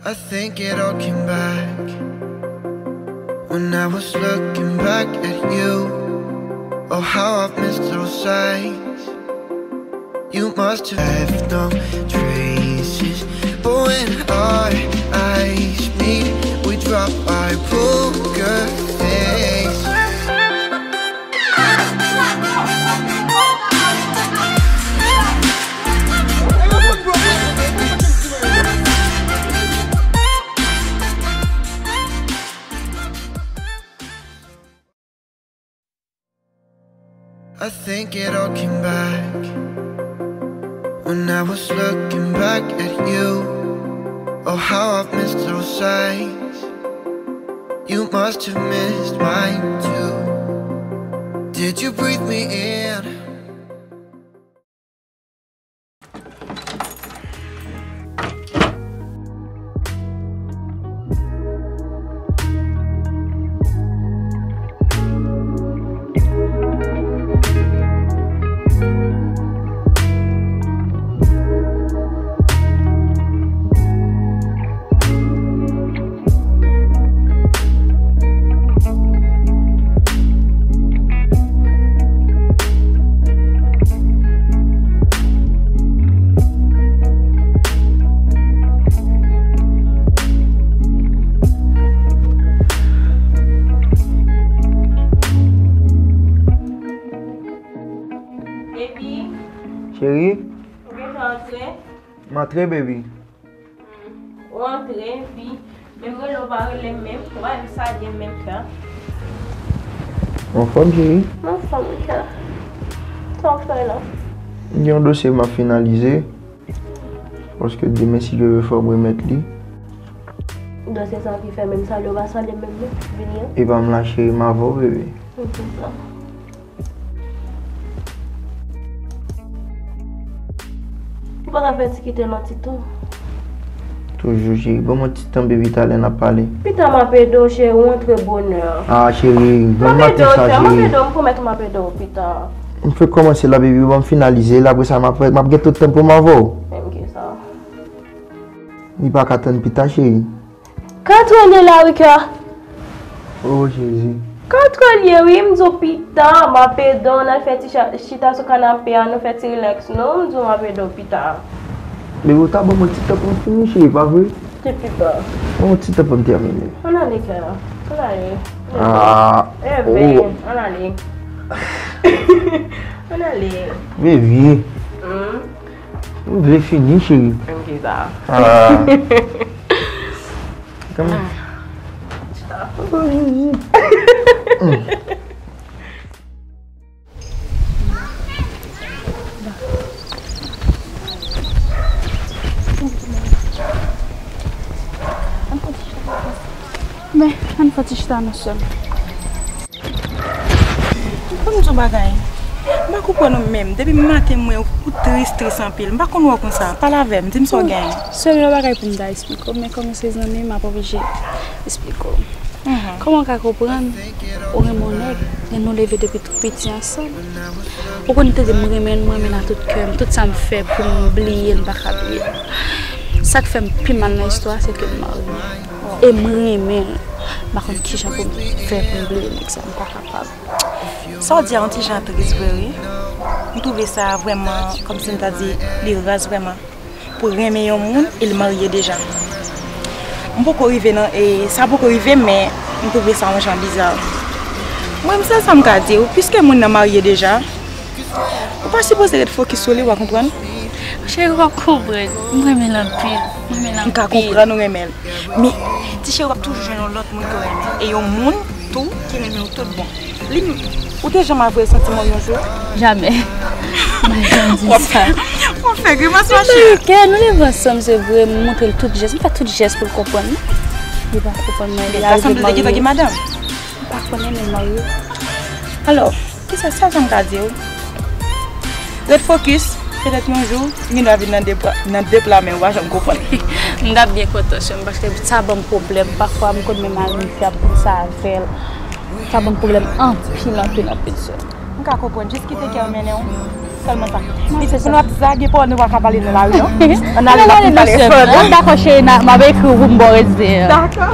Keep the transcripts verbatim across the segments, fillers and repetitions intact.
I think it all came back when I was looking back at you. Oh, how I've missed those sights. You must have left no traces. But when our eyes meet, we drop our poker face. I think it all came back when I was looking back at you. Oh, how I've missed those sights. You must have missed mine too. Did you breathe me in? Baby. Cheri. Ou gentan antre? M antre, baby. Hmm. Ou antre, epi menm rele w pa rele m menm, ou pa menm salye m menm frè. Ou anfòm, cheri? M anfòm, wi, kè. Sa w ap fè la? M gen yon dosye m ap finalize. Paske demen, si Dye vle, fò m remèt li. Dosye sa ki fè menm salye w pa salye m menm non, vini an. Epa m la, cheri, m avè w, bebe. Ok, sa. Ou pa ka fè ti kite nan ti tan? Toujou, cheri. Ban mwen ti tan, baby, talè n ap pale. Pita m ap ede w, cheri, ou antre bonè. Ah, cheri, ban m maten sa, cheri. M ap ede w, m pwomèt ou m ap ede w pita. M fèk kòmanse la, baby, ban m finalize l, apre sa, m ap, m ap gen tout tan pou m avè w. Menm ki sa. Li pa ka tann pita, cheri. Katran ye la, wi, kè. Oh, Jezi. Katran ye, wi, m di w pita, m ap ede w, n al fè ti cha-, chita sou kanape a, nou fè ti rilaks, non, m di w m ap ede w pita. Bebe, ou ta ban mwen ti tan pou m fini, cheri, pa vre? Ti pita. Ban mwen ti tan pou m tèmine. Ann ale, kè. Ann ale. Ah, oh. Ann ale. Ann ale. Bebe. Hmm. M vle fini, cheri. Menm ki sa. Ah. Kòman? Ah. Oh, Jezi. Mm. Men, ann fè ti chita nou sèl. Ban m di w bagay. M pa konprann ou menm. Depi maten m wè w, ou tris, tris anpil. M pa konn wè w konsa. Pale avè m, di m sa w genyen. Sèl yon bagay pou m ta eksplike w, men kòm se zanmi m, m ap oblije eksplike w. Mhm. Kòman w ka konprann ou renmen yon nèg, men nou leve depi tou piti ansanm? Ou konn li te di m renmen l, m renmen l a tout kè m, tout sa m fè pou m bliye l, m pa ka bliye l. Sa k fè m pi mal nan istwa a, se ke m marye. E m renmen l. M pa konn kijan pou m fè pou m bliye nèg sa, m pa kapab. Sa w di a yon ti jan tris vre, wi. M twouve sa vrèman, kòmsi m ta di, li raz vrèman. Pou renmen yon moun, e l marye deja. M poko rive nan, e sa poko rive m, men m twouve sa yon jan biza. Mwen, m sèl sa m ka di w, piske moun nan marye deja, ou pa sipoze ret fokis sou li, w a konprann? Cheri, w ap konprann. M renmen l anpil. M renmen l anpil. M ka konprann ou renmen l. Men, ti cheri, w ap toujou jwenn yon lòt moun ke w renmen. E yon moun tou ki renmen w tout bon. Li, ou te janm avwe santiman w yon jou? Jamè. M pa janm di sa. W ap fè grimas, ma chère. Kè, nou leve ansanm, se vre, m montre l tout jès. M fè tout jès pou l konprann. Li pa konprann mwen, li arive marye. Gason m te gentan gen madanm. M pa konnen, men l marye. Alò, kisa, sa sa m ka di w? Ret fokis, petèt yon jou, li gendwa vin nan de pla, nan de pla, men ou pa janm konprann. M t ap byen kontan, sè m, paske sa ban m pwoblèm. Pafwa, m konn menm al nan fi a pou sa avè l. Sa ban m pwoblèm anpil, anpil, anpil, sè m. M ka konprann, jis kite kè w mennen w. Sèlman sa. Pitit, si nou ap zage pawòl, nou pa ka pale nan lari, non. Ann ale, n ap pale sèlman. Dakò, cheri, m ap ekri w pou m ba w reziye a. Dakò.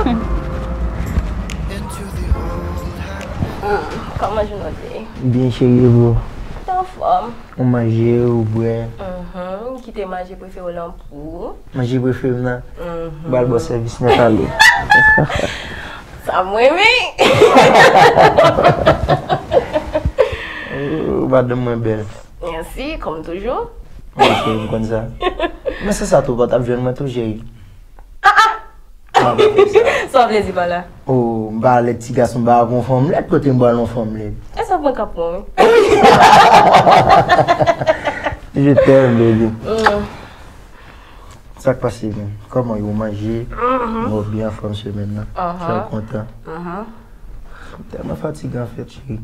Kòman jounen w te ye? Byen, cheri, e pou ou? Te anfòm. Ou manje, ou bwè? Mhm. Kite manje prefere w lan pou ou. Manje prefere m nan? Mhm. M pral ba w sèvis nèt ale. Sa m renmen. Ou madanm mwen bèl. Mèsi, kòm toujou. Wi, cheri, m konn sa. Men se sa tou, ou pa t ap jwenn mwen tou, cheri. Ah, ah! Ah, m pa fè sa. Sa w vle di pa la? Oh, m pa lè ti gason, m pa pran fanm lèd, kote m pral yon fanm lèd. E sa pran k ap pran, wi. Je t'aime, baby. Mm. Sa k pase, men? Kòman yo manje? Mhm. Bon, byen anfòm semèn nan. Aha. Kè w kontan? Mhm. M tèlman fatige, anfèt, cheri.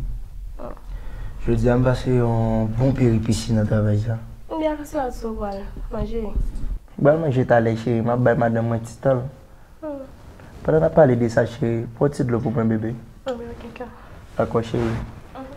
Jodi a, m pase yon bon peripesi nan travay sa. Byen, kisa w pral manje? M pral manje talè, cheri. M ap bay madanm mwen ti tan l. Hmm. Pandan n ap pale de sa, cheri, pran ti dlo pou mwen, bebe. Anben, oke, kè. Dakò, cheri. Mhm.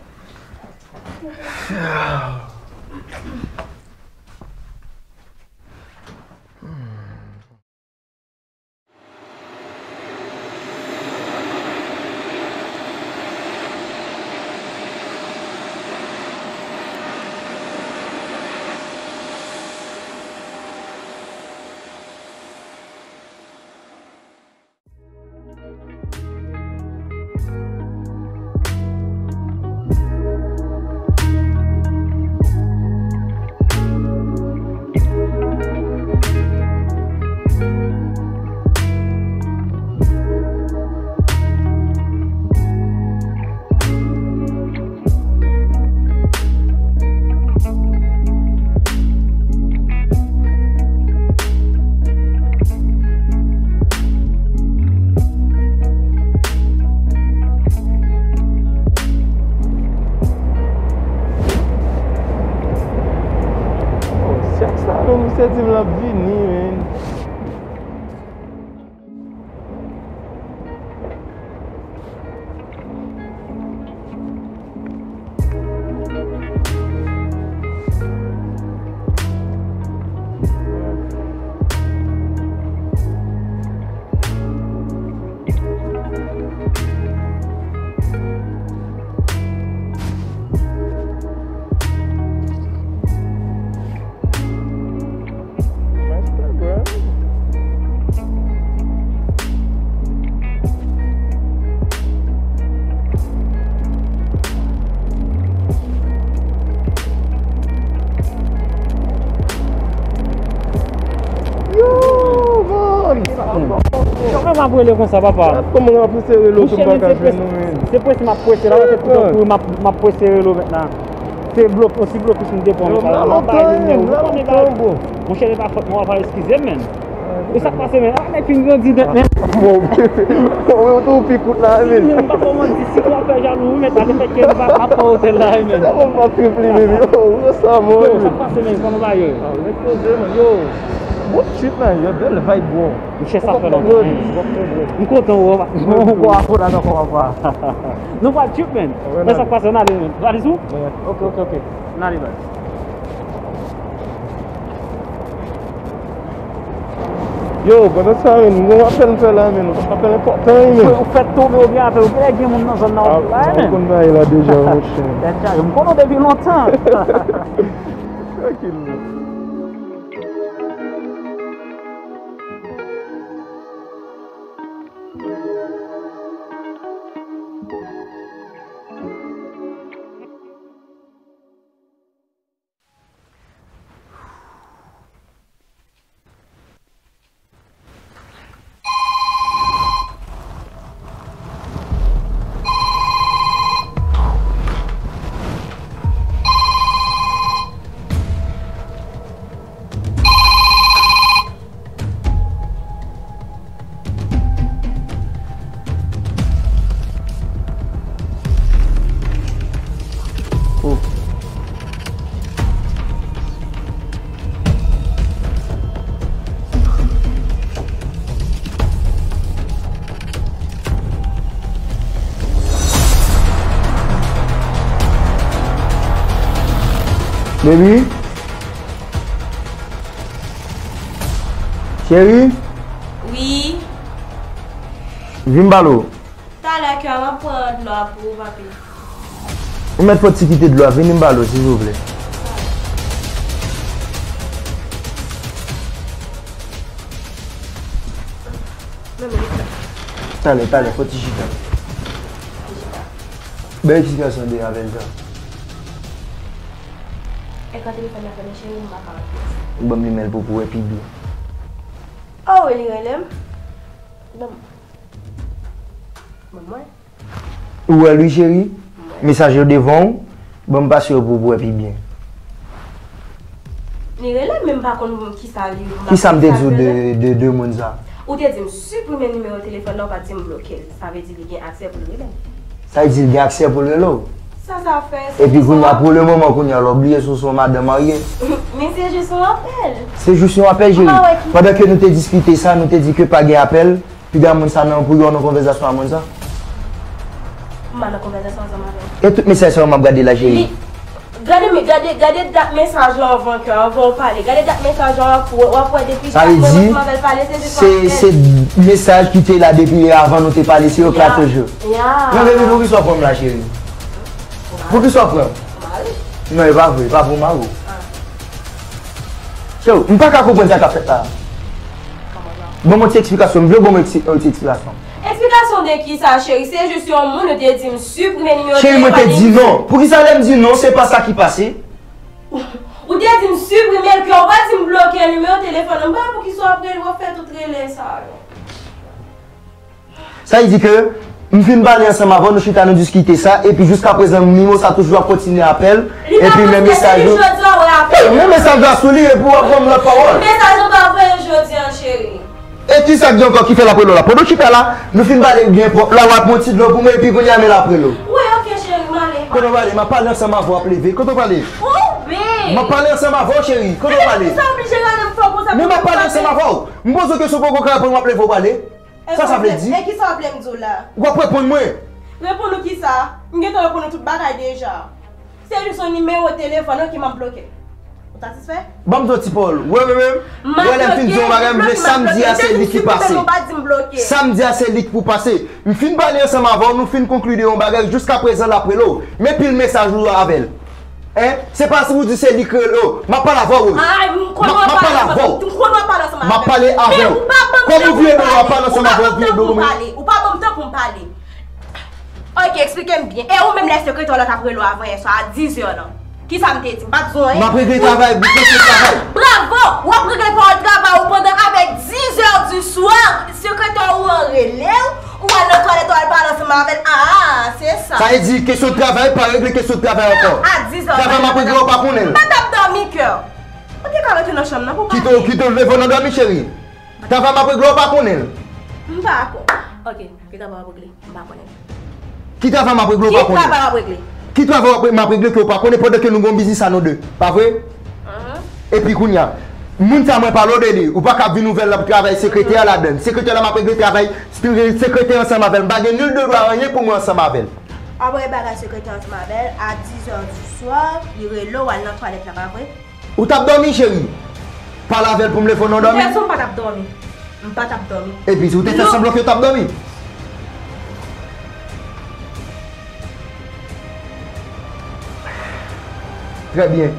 Oh, sèks la menm, misye di m l ap vini, men. Master, bro. Yo, man! Kòman m ap rele konsa, papa? Kòman m ap sere lo tou m pa ka jwenn nou, men? Se prese m ap prese la, se pou kouri m ap, m ap prese rele w mentnan. Se blok, osi blokis m te pran, men pa, m ap bay nimewo. Ou konnen bagay. Monchè, se pa fòt mwen, w ap eskize m, men. E sa k pase, men? Ah, nèg fin grandi nèt, men. Bon, ou tou pi kout la, men. M pa kòman di, si w ap fè jalou, wi, men pa te fè ke m pa, m ap pran otèl la, wi, men. Sa bon, m ap trip li, men. Oh, sa bon. Yo, sa k pase, men? Kòman bagay yo? Ah, nèg poze, men. Yo, bon trip la, yo, bèl vibe, bro. Monchè, sa fè lontan, men. M kontan wè w, m kontan wè w ankò, papa. Nou pral trip, men. Men sa k pase, ann ale, men. Valiz ou? Ok, ok, ok. Ann ale, baz. Yo, pandan sa, men, m gon apèl m fè la, men, apèl enpòtan, wi, men. Ou fèk tonbe oubyen apèl, ou genlè gen moun nan zòn nan, ou la, men. Ou konn bagay la deja, monchè. Tèt chaje, m konnen w depi lontan. Trankil, men. Baby? Cheri? Wi. Vin m pale w. Talè, kè, m ap pran dlo a pou ou, papi. Ou mèt fò ti kite dlo a, vini m pale w, silvouplè. Talè, talè, fò ti chita. Bèl ti gason de avèl sa. E kan telefòn nan fèmen, cheri, m pa ka antre. Ban m nimewo l pou, pou wè pi byen. Oh, wi, li rele m. Ban m. Ban mwen. Ou wè l wi, cheri? Mwen. Mesaj yo devan w. Ban m pase yo pou, pou wè pi byen. Li rele m, men m pa konn kisa li, m pa konn kisa l rele. Kisa m te di w de, de, de moun sa? Ou te di m siprime nimewo telefòn nan, ou pa t di m bloke l. Sa vle di li gen aksè pou l rele m. Sa vle di l gen aksè pou l rele w? Sa, sa fè, se... Epi kounye a, pou le moman, kounye a, la w bliye si w se yon madanm marye. Men se jis yon apèl. Se jis yon apèl, cheri. M pa wè ki... Pandan ke nou te diskite sa, nou te di ke pa gen apèl. Piga moun sa nan, pou yo nan konvèsasyon a moun sa. M pa nan konvèsasyon ansanm avè w. E tout mesaj sa yo m ap gade la, cheri. Li, gade, men, gade, gade dat mesaj lan anvan ke, anvan w pale. Gade dat mesaj lan, w ap, w ap wè depi dat mwen ansanm avè l pale, se jis yon apèl. Sa vle di, se, se mesaj ki te la depi avan nou te pale, se yo k la toujou. Ya, ya. Non, baby, poukisa w pran m la, cheri? Poukisa w pran m? Mari. Non, e pa vre, e pa vre, mari w. Ah. Cheri, m pa ka konprann sa k ap fèt la. Kòman sa? Ban m yon ti eksplikasyon, m vle w ban m yon ti, yon ti eksplikasyon. Eksplikasyon de kisa, cheri? Se jis yon moun, ou te di m siprime nimewo telefòn li. Cheri, mwen te di non. Poukisa lè m di non, se pa sa ki pase? Ou te di m siprime l, ke w pa di m bloke nimewo telefòn nan. M pa wè poukisa w ap rele, w ap fè tout rele sa yo. Sa vle di ke m fin pale ansanm avè w, nou chita, nou diskite sa, epi jiskaprezan, nimewo sa toujou ap kontinye apèl, epi men mesaj yo. Li pa prèske jodi a, w ap apèl. Hey, men mesaj la sou li, epi w ap ban m lòt pawòl. Mesaj ou pa voye jodi a, cheri. E kisa k gen ankò ki fè l ap rele w la? Pandan w chita la, nou fin pale byen pwòp la, w ap pran ti dlo pou mwen, epi kounye a men l ap rele w. Wi, oke, cheri, m ale. Kote w prale? M ap pale ansanm avè w, w ap leve. Kote w prale? Oh, babe! M ap pale ansanm avè w, cheri. Kote w prale? Men kisa oblije rale m fè w konsa? Men m ap pale ansanm avè w. M poze w kesyon, poko ka reponn, w ap leve, w prale. Sa sa vle di? E kisa w ap vle m di w la? W ap reponn mwen. Reponn ou kisa? M gentan reponn ou tout bagay deja. Se jis yon nimewo telefòn, oke, m ap bloke. Ou satisfè? Ban m di w ti pawòl. Wè, wè, wè. Wè, lè m fin di yon bagay, m vle sa m di a se li ki pase. Sa m di a se li k pou pase. M fin pale ansanm avè w, nou fin konkli de yon bagay, jiskaprezan l ap rele w. Men pil mesaj ou avè l. Hein? Se pa si w di se li k rele w. M ap pale avè w, Rose. Ay, m konnen w ap pale ansanm avè m. M konnen w ap pale ansanm avè m. M ap pale avè w. Men ou pa ban m tan pou m pale. Kòm ou vye dlo, w ap pale ansanm avè w, vye dlo, ou menm. Ou pa ban m tan pou m pale. Ou pa ban m tan pou m pale. Ok, eksplike m byen. E ou menm lè sekretè w la t ap rele w avan yè swa a diz è lan? Kisa m te di? M pa t di w anyen? M ap regle travay, m ap regle travay. Bravo! W ap regle pawòl travay ou pandan avèk diz è di swa, sekretè ou an rele w, ou al nan twalèt, ou al pale ansanm avè l. Ah, se sa. Sa vle di kesyon travay, pa regle kesyon travay ankò. A diz è. Travay m ap regle, ou pa konnen l. M pa t ap dòmi, kè. Ou te ka rete nan chanm nan pou pale. Kite w, kite w leve w nan dòmi, cheri. Travay m ap regle, ou pa konnen l. M pa konn. Ok, ki travay w ap regle? M pa konnen. Ki travay m ap regle, ou pa konnen? Ki travay w ap regle? Ki travay w ap re-, m ap regle ke ou pa konnen pandan ke nou gon biznis a nou de? Pa vre? Mhm. Epi kounye a, moun sa mwen pale w de li, ou pa ka vin ouvè l ap travay sekretè a ladann. Sekretè la m ap regle travay sekretè ansanm avè l. M pa gen nil de dwa anyen pou mwen ansanm avè l. Apre bagay sekretè ansanm avè l, a diz è di swa, li rele w al nan twalèt la, pa vre? Ou t ap dòmi, cheri? Pale avè l pou m leve w nan dòmi. Pèsonn pa t ap dòmi. M pa t ap dòmi. Epi, si w te fè sanblan ke w t ap dòmi? Trè byen.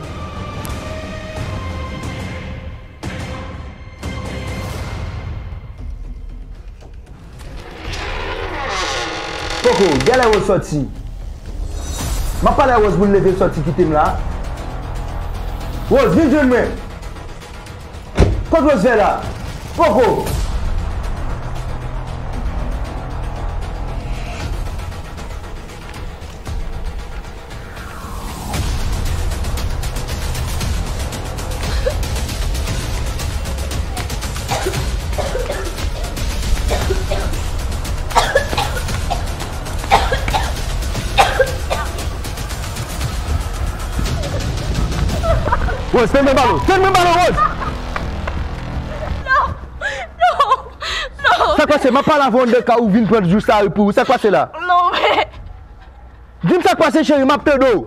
Koko, genlè Rose sòti. M ap pale a Rose pou l leve l sòti kite m la. Rose, vin jwenn mwen. Kot Rose fè la? Koko. Rose, tande m pale w. Tande m pale w, Rose! Non! Non! Non! Sa k pase? M ap pale avè w anndan kay ou vin pran jous la pou ou. Sa k pase la? Non, men. Di m sa k pase, cheri, m ap tande w.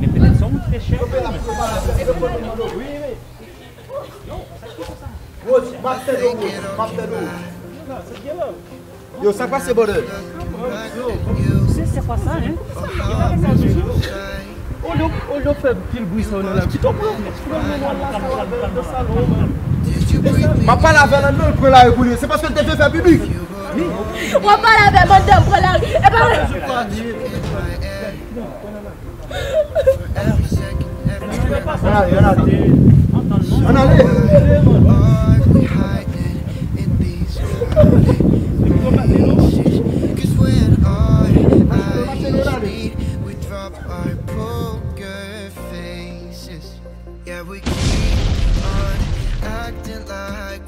Men petèt se yon moute chè. Wi, wi. Rose, m ap tande w, Rose, m ap tande w. Yo, sa k pase, brother? Se, se kwa sa, hein? Olye, olye fè pil bri sa yo nan lari. Kite w pran, pran men nan lakay la, nan salon, man. M ap pale avè l anndan, l pran lari pou li. Se paske l te vle fè pipi. W ap pale avè m anndan, m pran lari. E pa vre. Ann ale, ann ale. Ann ale. Yeah, we keep on acting like